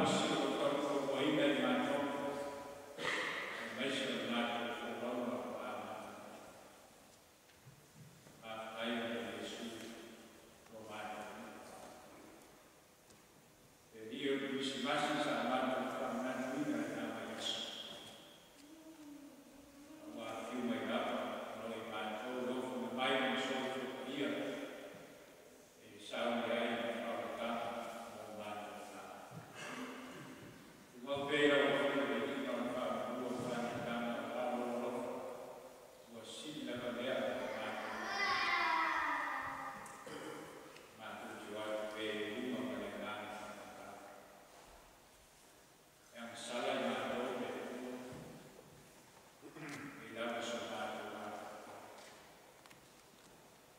malosi o lo tautuaina i matou, aemaise o le matou folauga ua amata. Faafetai ona o Iesu lo matou Alii. Le Alii o le Kerisimasi sa matou faamanatuina i lena vaiaso, a ua afio mai lava o lo o i matou le ofo mai ma le soifua paia e sauni ai le faaolataga mo matou lava. Tumau pea i lau Afioga i le Alii ma Lona faamalua le faaneetaga aua lou alofa ua sili lava lea ona matou matou te o atu pea i luma ma le agaga faamatala. E agasala i matou le Atua, e lava so matou atoatoa.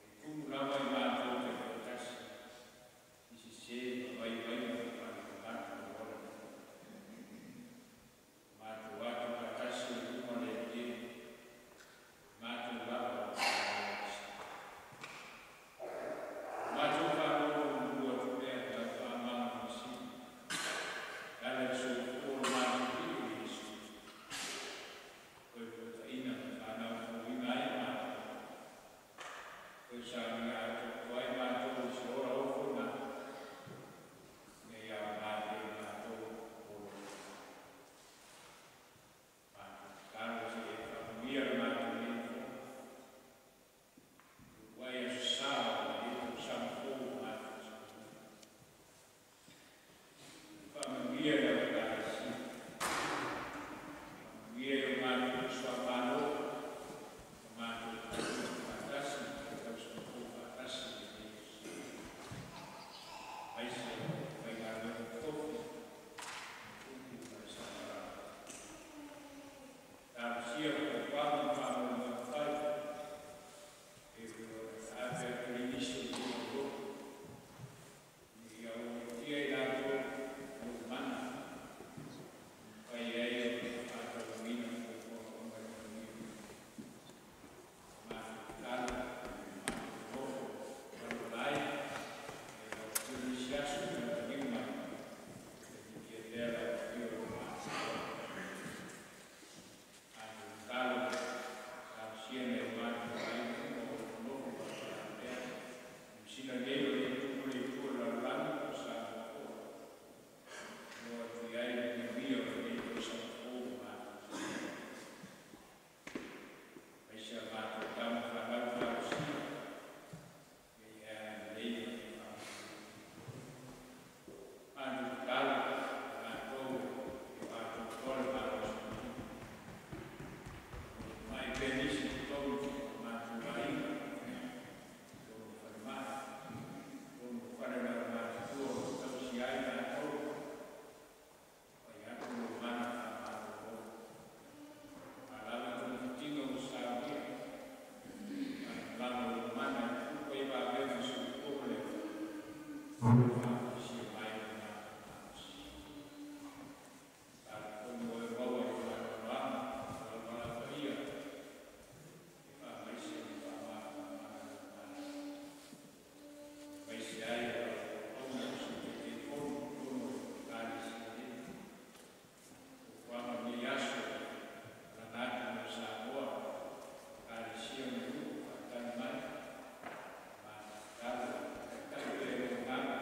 E tumu lava i matou taitoatasi i sesē ma vaivaiga faalemanatu o le ola nei. Matou o atu faatasi i luma o le Alii e, matou lava o le malosi. Matou faanonomanu atu pea i lau faamagalo sili, e ala i le soifua o le matou Alii o Iesu, toe fuataina ma fanaufouina ai matou, toe saunia atoatoa ai matou i se ola ofoina, ina ia aoga pea i matou mo lou matou tatalo seia faamanuia le matou nei fono. Uluai aso sa o lenei tausaga fou o matou sauniga. Faamanuia i lau Ekalesia. Faamanuia i o matou uso a Malo, o matou faatasi ma tausi faatasi i lenei aso. Aemaise o faigaluega totofi, upu ma le savalava. Talosia fuafuaga ma faamoemoega fai, e pei ona taape atu ai nisi o lenei auloi, ina ia auaunatia i latou lou mana, e mafai ai ona faataunuuina fuafuaga uma i le manuia. Matou tatalo, matou nofo malolo ai, e lau Afioga nisi aso na taliu mai, e viia pea lau Afioga i matou. Matou tatalo, talosia nai o matou aiga uma o lo o nonofo faapea, Niu Sila nei, o le itu ma le itu o le lalolagi po o Samoa foi. O atu i ai le manuia o lenei tausaga fou o matou sauniga. Aemaise a matou tama fanau talosia, ia e agalelei ma e faamanuia. Matou tatalo, matou e atoatoa le malosi. Mai pea nisi i totonu o matou aiga, totonu o falemai, totonu o fale o le aumatutua o lo o tausi ai latou, fai atu lou mana faamalolo. A lava togafitiga ua saunia, lagolago lou mana e tupu ai vavega soifua ma le faafisia mai lo matou malosi. Talitonu oe maua i le faanoanoaga o lau Ala Paia e faamaise ma faamalamalamaga lou mana. Aemaise ai o lau auauna o Sui Taitaifono i totonu o le Ekalesia nei. Fuafuaga o lenei aso, malaga atu mai Samoa, Ekalesia ma nuu faatali mai. Matou tatalo, taitai pea i lou agaga.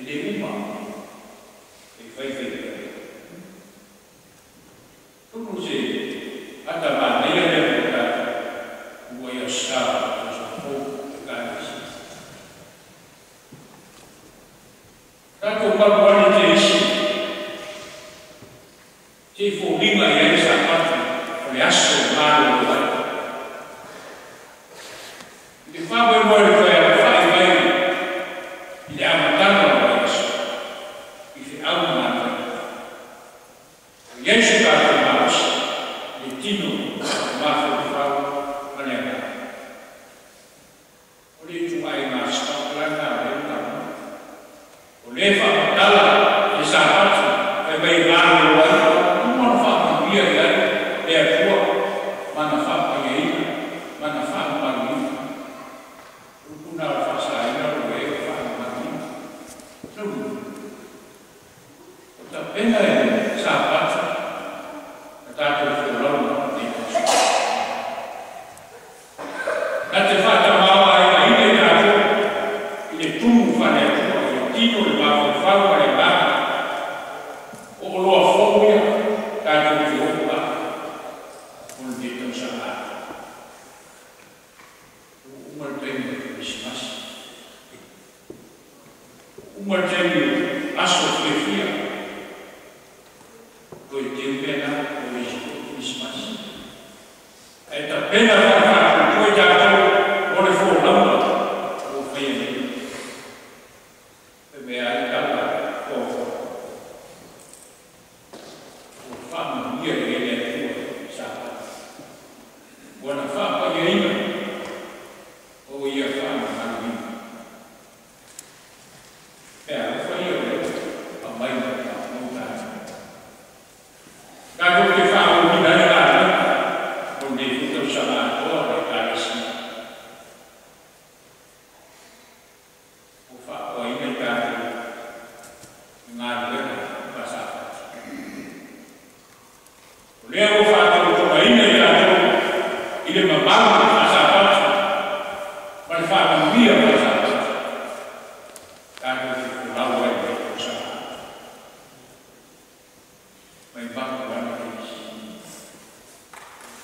E le uma e faifai pea. Tumu se ata manaia lea mo tatou ua ia sa o le tausaga fou e Ekalesia. Tatou mapu ane te isi se i foliga i ai le Sapatu o le aso e malolo ai. I le faamoemoe o le toe alafai mai i le amataga o le vaiaso i feau ma galuega. O i ai so tatou malosi i le tino, le mafaufau ma le agaga. O le ituaiga stock la lena o lea ua taua. O lea e faamatala le Sapatu fai mai e malolo ai, ua uma ona faamanuia i ai le Atua ma ana faapaiaina ma ana faamamaluina. O upu na o le faasaina o lo o i ai ua faamamaluina. Lona ua tapena e le Sapatu na tatou folauga o lenei tausaga. Na te faatamaoaigaina i tatou i le tumu faale-Atua, i le tino, le mafaufau ma le agaga, o oloa fou ia tatou te oo ai mo lenei tausaga atoa. Ua uma le taimi o le Kerisimasi. Ua uma le taimi o aso fiafia. Toe teu mea na o le isi foi Kerisimasi. Ae tapena faale-faatuatua i tatou mo le folauga ua faia nei. Fai mai ai tala foafoa. Ua faamanuia i ai le Atua Sapatu. Ua na faapaiaina o ia faamamaluina. Pe alofa ia o lea aumai mo tatou. Tatou te faaauauina ai le galuega mo lenei foi tausaga atoa o le Ekalesia. Ua faaoaina i tatou i galuega faasapati. O lea ua faatautogaina i tatou i le mamalu faasapati ma le faamanuia faasapati. Tatou te folau ai i lenei tausaga atoa. Mai mapu ane te isi.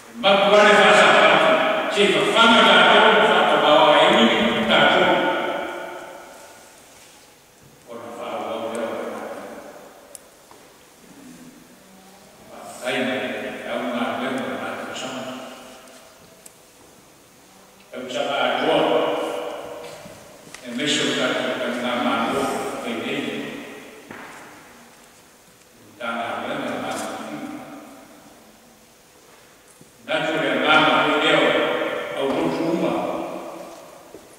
E mapu ane faasapati se i fafaga tatou ma faatamaoaiga tatou ona faaauau lea o le galuega. Faafetai mo le au galuega o lena tausaga. Tausaga atoa aemaise o tatou taligamalo fai nei i Matagaluega le Malosiaga. Manatu o le agaga foi lea o aulotu uma,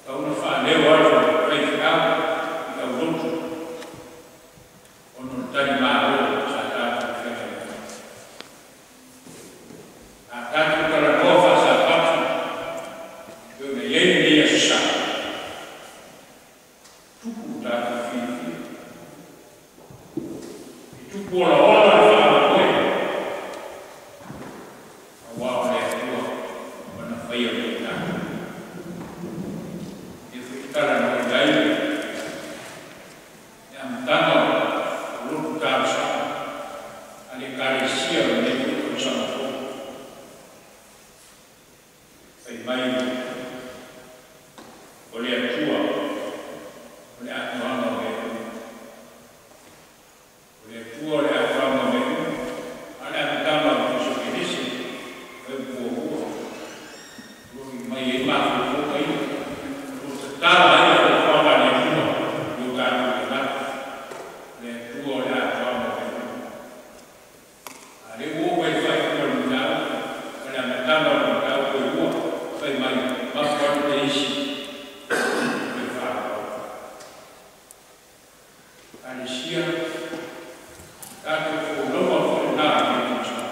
tatau ona faaleo atu e faifeau i aulotu ona o le talimalo sa tatou feagai ai. A tatou talanoa faasapatu e pei ona i ai lenei Aso Sa, tupu lo tatou fiafia, e tupu olaola le faamoemoe, aua o le Atua ua na faia mo i tatou. E foi te talanoa i ai le amataga o lotu talosaga a le Ekalesia o lenei foi tausaga fou. Fai mai o le Atua o le atoaga o mea uma. O le Atua o le atoaga o mea uma, a o le amataga o le Tusi o Kenese, fuaiupu 1, o lo o mai ai mafaufauga ia, o lo o tatala ai le fuafuaga a le Atua i o tatou tagata. O le Atua o le atoaga o mea uma. A lea ua oo mai i le faaiuga o le mataupu, ma le amataga o le mataupu e lua, fai mai, mapu ane te isi toe faaauau. Ekalesia, tatou folauga foi lena o lenei tausaga.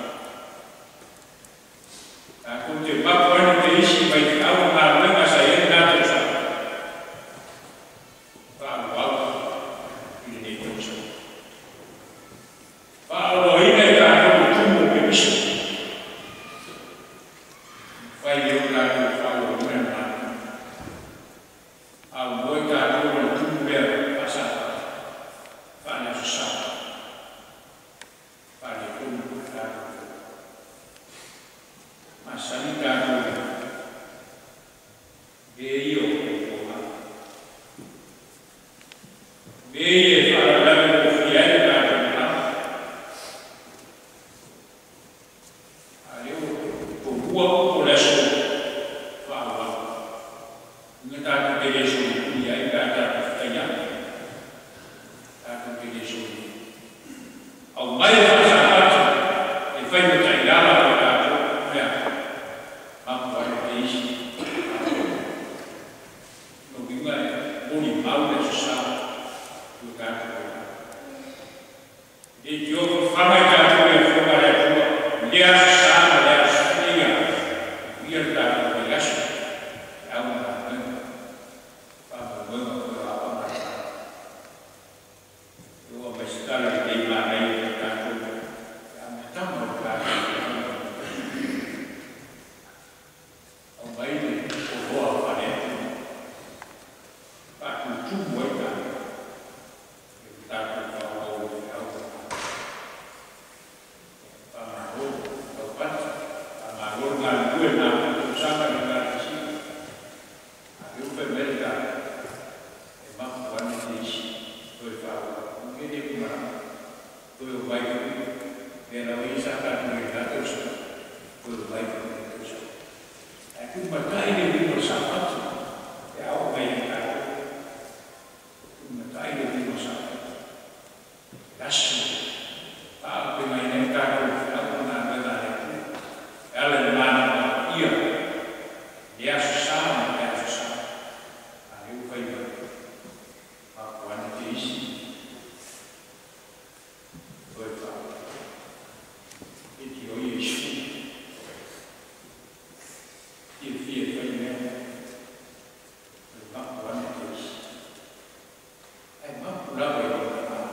Tatou te mapu ane te isi mai feau ma galuega sa i ai lena tausaga, faaauau i lenei tausaga. Faaoloaina i tatou le tumu o Keriso. Mafai lea o tatou faaauauina le galuega. Aumoe tatou ma le tumu lea faasapati. Mea e faalavelave gofie ai lo tatou manao. A o lea ua tomua upu o le aso faaauau, ina tatou te le solituli ai pe a tatou fetaiai. Tatou te le solituli. Aumai le faasapati e fai ma taiala mo tatou mea. Mapu ane te isi. Lona uiga e molimau le Aso Sa i o tatou valaau. Leitioa fafaga i tatou e le Afioga a le Atua i lea Aso Sa ma lea aso ina ia manuia le tatou vaiaso, feau ma galuega, faamoemoega foi o Aoga ma le Malo. E oo mai se tala lelei manaia mo tatou i le amataga o le tatou valaau. Aumai le oloa faaletonu, faatutumu ai tatou, e ua tatou faaauau i le feau ma le galuega. Faamalo taupati, faamalo le galulue i lena foi tausaga i le Ekalesia. A o lea ua fai mai le tala, e mapu ane le isi toe faaauau. E le uma lava, toe omai foi, mea lava ia sa tatou i ai i lena tausaga, toe omai foi i lenei tausaga. Ae tumatai le uiga o le Sapati pe a oo mai ia i tatou. Tumatai le uiga o le Sapati. Le aso faaauupegaina ai tatou i feau ma galuega a le Atua e ala i le manava paia i le Aso Sa ma le Aso Sa. A o lea ua fai mai, mapu ane te isi toe faaauau. Leitioa Iesu fiafia e fai mea, o le mapu ane te isi. Ae mapu lava i lona valaau.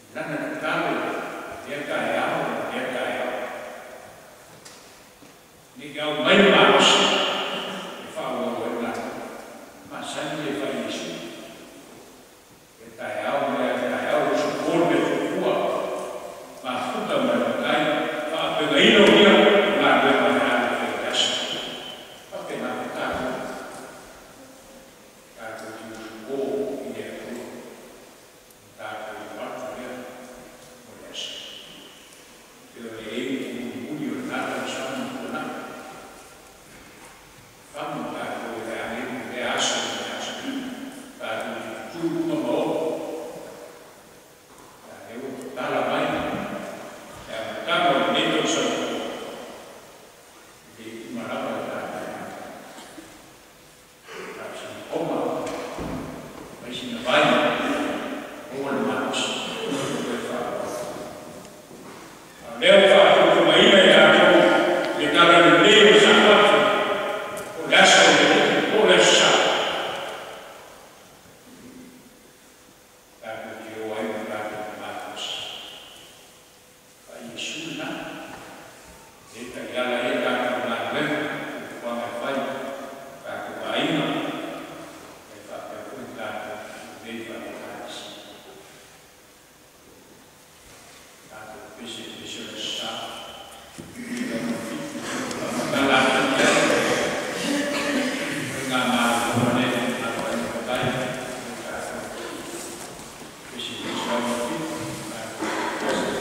I lana tatalo i lea taeao ma lea taeao, ina ia aumai le malosi e faaauau ai le galuega. Masani le fai Iesu. Lea taeao ma lea taeao, usupo le mea fuafua, mafuta ma le matai, faapegaina o ia galuega o le a le fai i le aso. Faapena foi tatou. Tatou te usupo i le Atua, tatou o atu lea mo le aso. E pei ona i ai upu mulimuli o lena tausaga na tuanai. Fagu tatou i le agelu i lea aso ma lea aso. Tatou te tutulu uma ma oo. A lea ua tatala mai le amataga o lenei tausaga fou, e le uma lava le tatou galuega. Na o sina koma, mai sina vai, maua le malosi, toe faaauau. A o lea ua faatautogaina i tatou le tala lelei o le Sapati, o le aso o le Alii, po o le Aso Sa. Tatou te o ai ma tatou malosi. Fai Iesu lena, e taiala ai tatou galuega, fuafuaga e fai, tatou aiga, e faapea foi tatou lelei faale-Ekalesia. Tatou pese i le pese o le Aso Sa, 97, faamatala atili ai faigamalo lea e finagalo ai le matai mo tatou. Pese 207, tatou pese.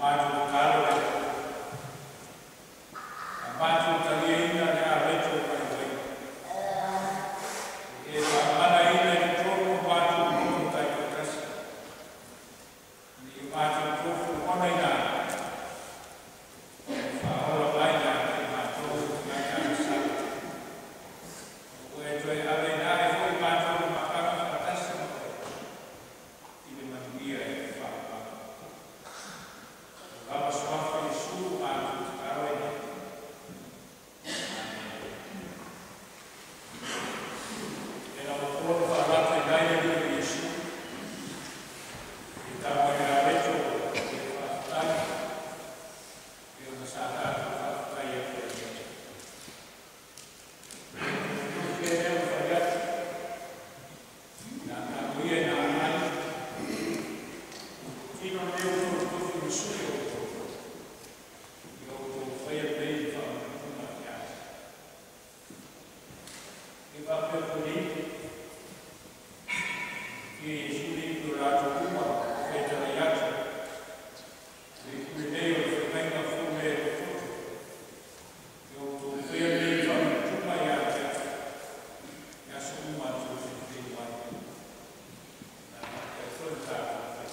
Matou tatalo le Atua, a matou taliaina le avetto vaivai. E faamanaina i totonu o matou loto taitoatasi, ina ia matou tofuonaina ai, e faaola mai ia te matou o tagata agasala. Ua e toe aveina a'e foi matou i makaga faatasi ma Oe, i le manuia e faavavau. Ua lava suafa Iesu matou tatalo ai nei. Amene. E na ua faalata i ai le Alii o Iesu, i tama i le avetto e faafetai, e ona sa tatou faafetai atu ai nei. E lea ua fai atu, na tago ia i na ai, tino leo o tofi masui o outou, i o outou faia nei le faamanatuga ia te. E faapea foi le ipu, ia Iesu le ipu o latou uma, fetalai atu, le ipu lenei o le feagaiga fou lea i lou toto. I o outou faia nei le faamanatuga ia te au, i aso uma tou te feinu ai. Na faapea foi le tatou faia.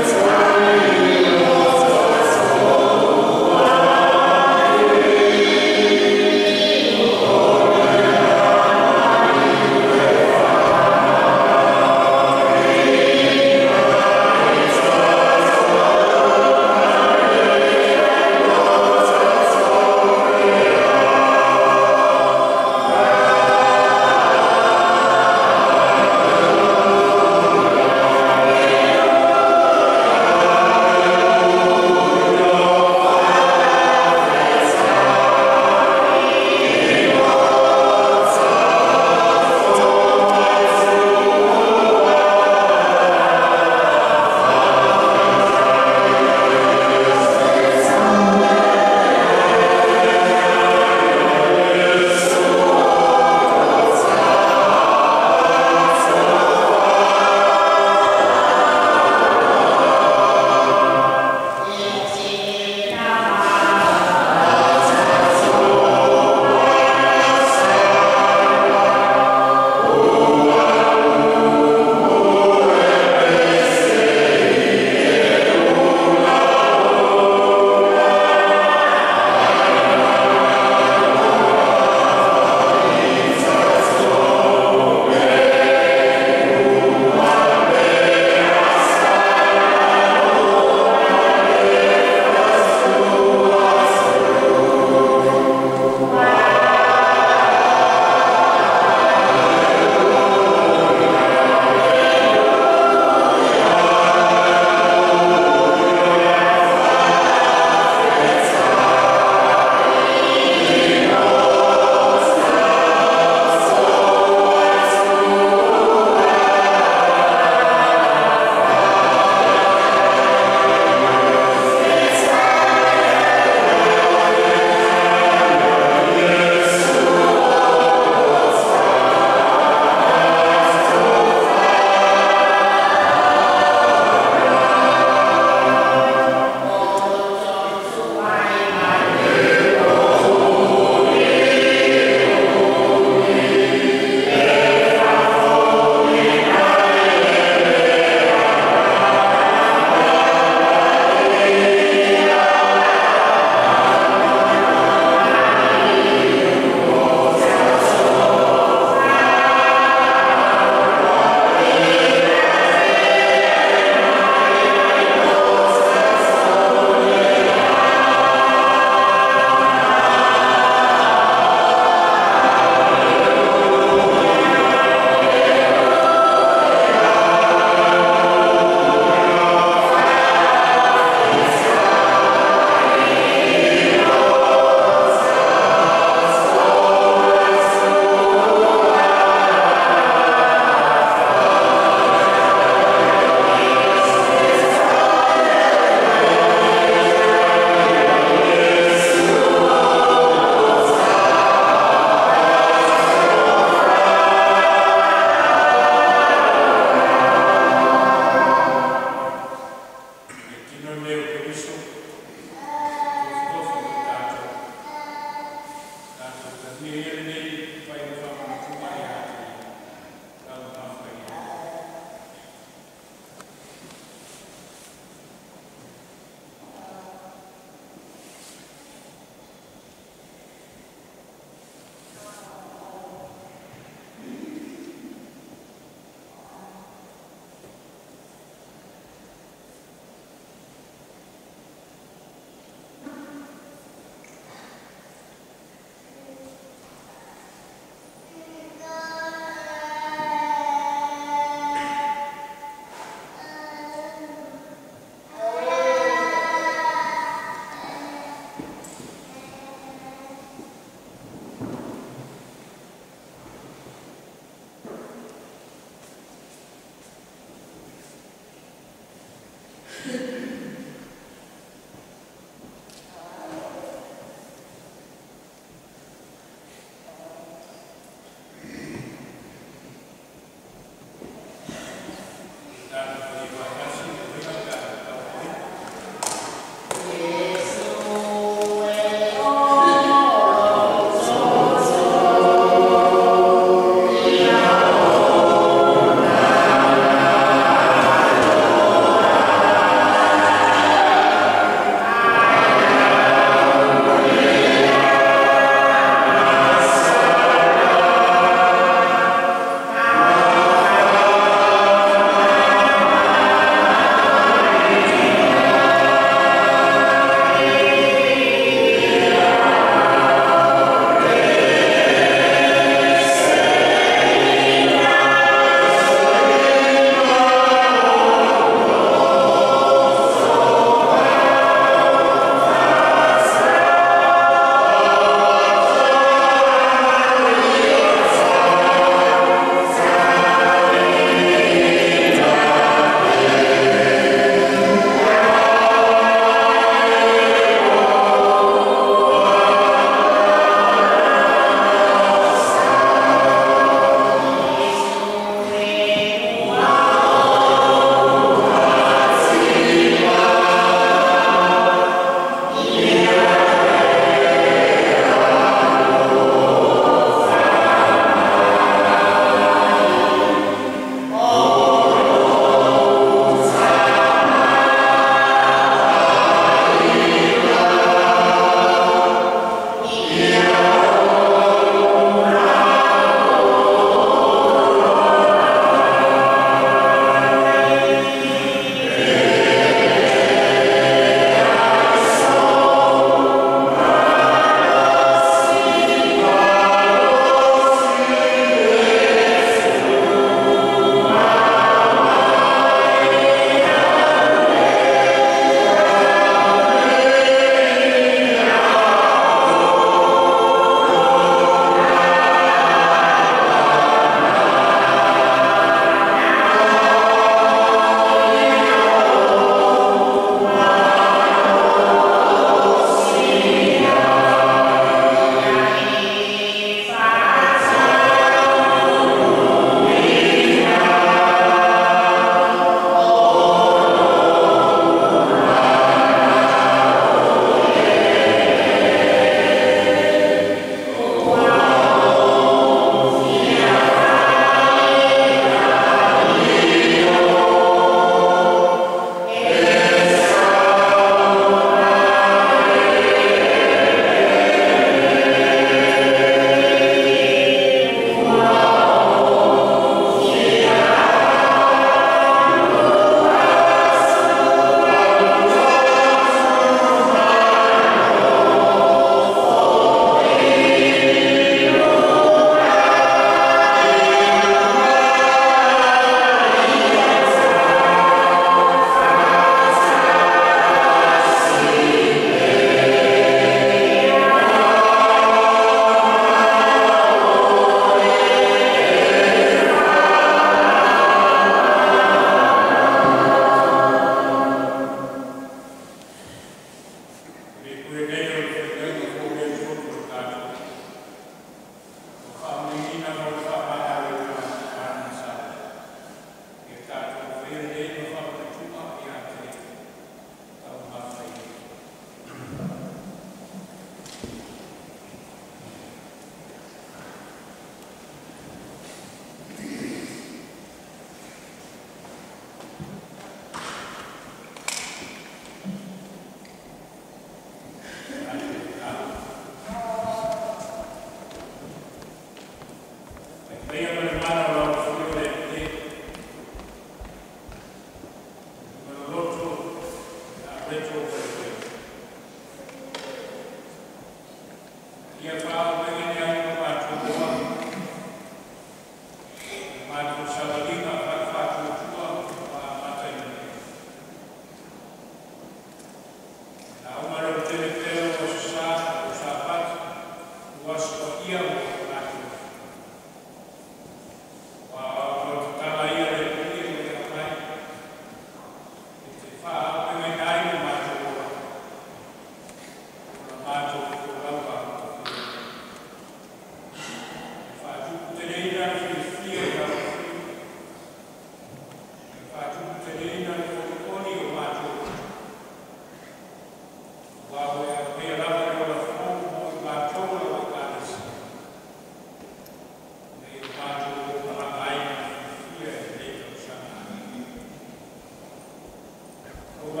Au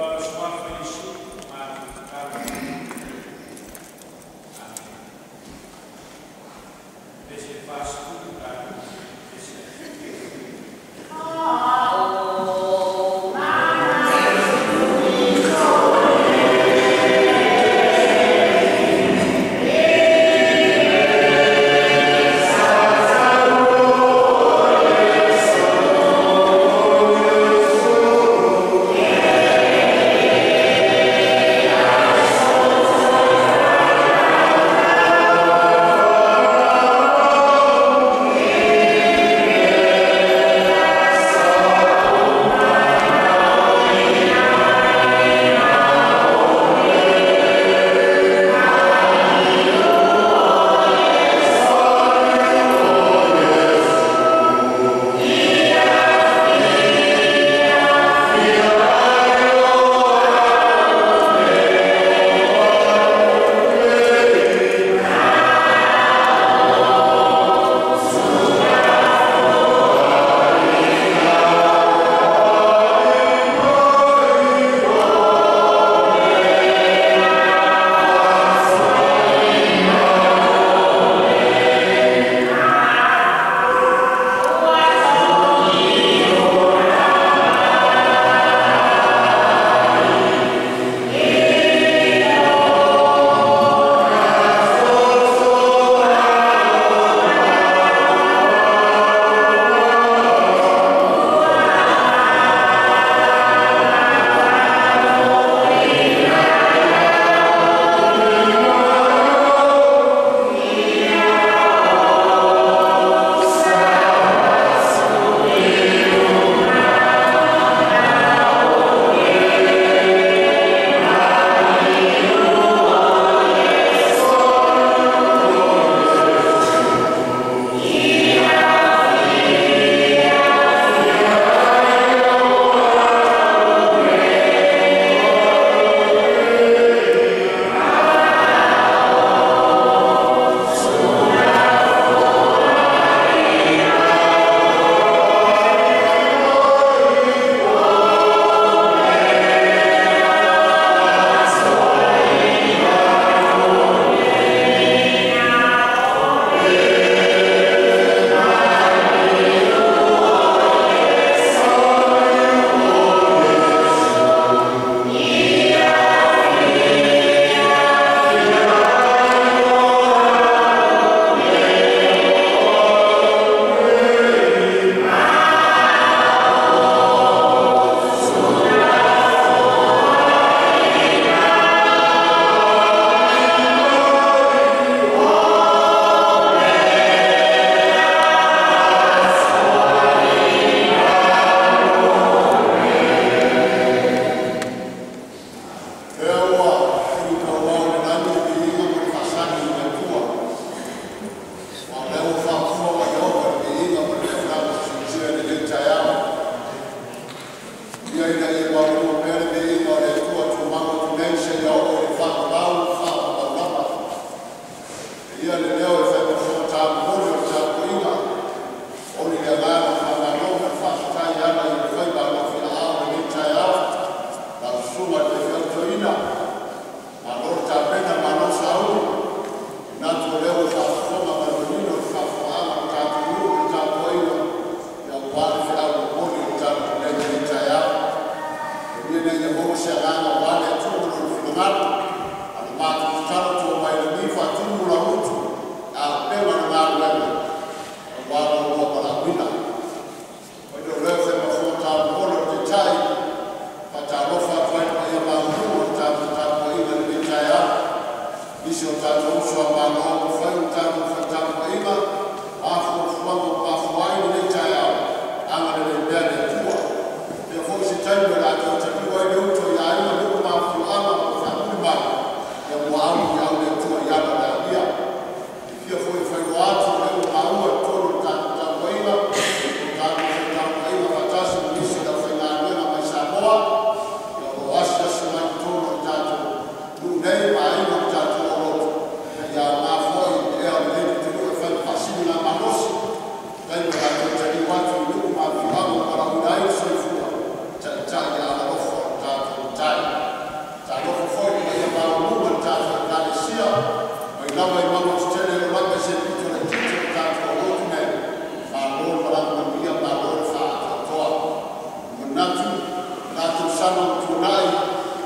Tuanai,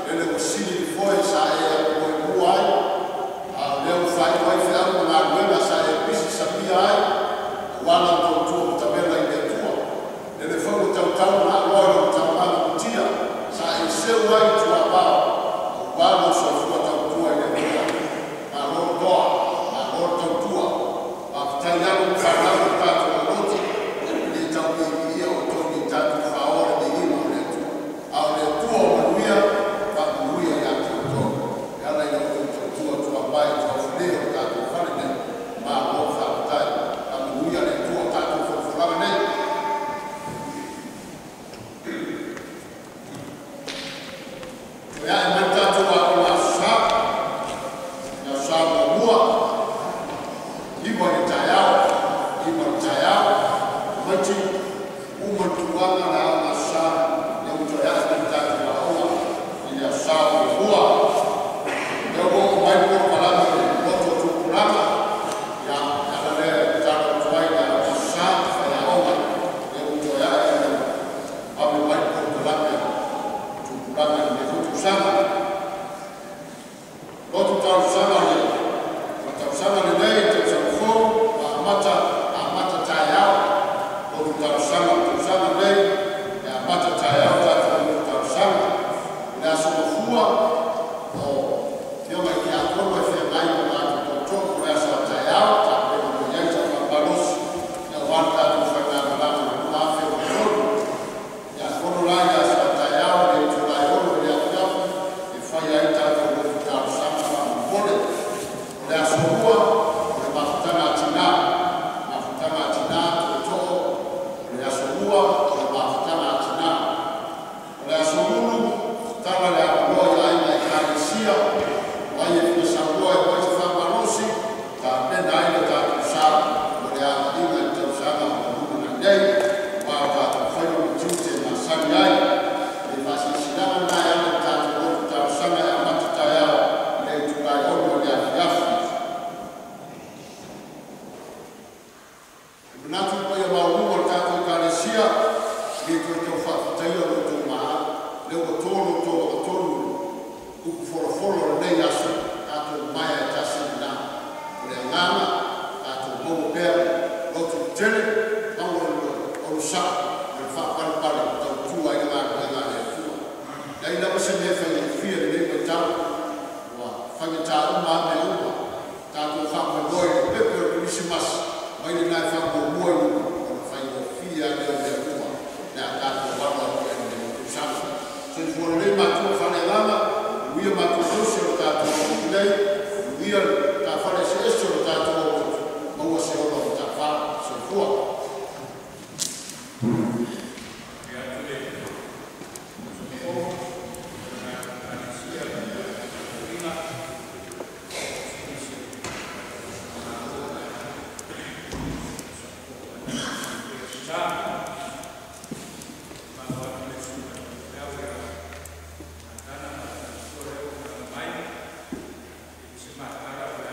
lele ua sili le foe sa e moemua ai, a o lea ua faaiu ai feau ma galuega sa e pisi samia ai, aua lau tautua matavela i le Atua. Lele foi ua tautau ma aaloa i lau taumaga mutia, sa e seu ai i tuavao, aua lou soifua tautua i le Atua. Malo le toa, malo le tautua. Faafetai alo ma fanau o le tatou aulotu, e le tau piipiia outou nei tatou faaoa le viiga o le Atua. A o le Atua o manuia, faamanuia ia te outou e ala i la outou tautua tuavae tuafale o le tatou fale nei. Malo faafetai, faamanuia le Atua o tatou folafolaga nei. Toe ae mai le tatou aoga Aso Sa, le Aso Sa muamua, 9 i le taeao, 9 i le taeao, tamaiti uma le tulaga le aoga Aso Sa, lea ua toe ae mai le tatou aoga i le Aso Sa muamua. Lea ua oo mai le polokalame o le loto tupulaga, ia, e ala lea e tatalo atu ai le aoga Aso Sa, faiaoga, lea ua toe ae ina ave mai le polokalame tupulaga i lenei foi tausaga. Lotu talosaga o le tausaga lenei, tausaga fou, ua amata amata taeao. Lotu talosaga o le tausaga lenei e amata taeao tatou lotu talosaga. O le aso mafua o afioga i tiakono e feagai ma matou tootoo o le aso a taeao, tapena mai ai sau faamalosi aua le tatou faigamalaga i le 2023. Tiakono la i le aso a taeao le itulai 6 i le afiafi e fai ai tatou lotu talosaga faamolemole. O le aso lua o le mafutaga a tinā, mafutaga a tinā tootoo, o le aso lua o le mafutaga a tinā. O le aso ulu, tatala le avanoa i aiga Ekalesia, o ai e fia saunoa e aumai se faamalosi, tapena ai le tatou sa mo le agaiga i le tausaga o lumanai nei, aua o tatou faiva ma tiute e masani ai. Le faasilasilaga lena e ala i le tatou lotu talosaga e amata taeao i le itulai 6 o le afiafi. E manatu le paia maualuga o le tatou Ekalesia, e le toe tau faafetaia lo outou maau, lea ua to lo outou agatonu i upu folafola o lenei aso, tatou maea e tasi lena. O le agaga, tatou maua pea lotu tetele, maua le onosai ma le faapalepale tautua ai le galuega a le Atua. Leai lava se mea e faigofie i lenei vaitau, ua faigata uma lava mea uma. Tatou faamoemoe i le pepe o le Kerisimasi, mai lena e faamuamua i luma, ona faigofie lava lea o mea uma pe a tatou alo atu ai i lenei tausaga. Soifua lelei matua faaleagaga, manuia matua tausi o le tatou atunuu nei, manuia le tafale eseese o le tatou aulotu, maua se ola o matafā. Soifua. E atu le sofo na Ekalesia le tapuaiga nisi malo sa malo atu le susuga feau ia Matana ma le faletua lea ua malaga mai i se matala o le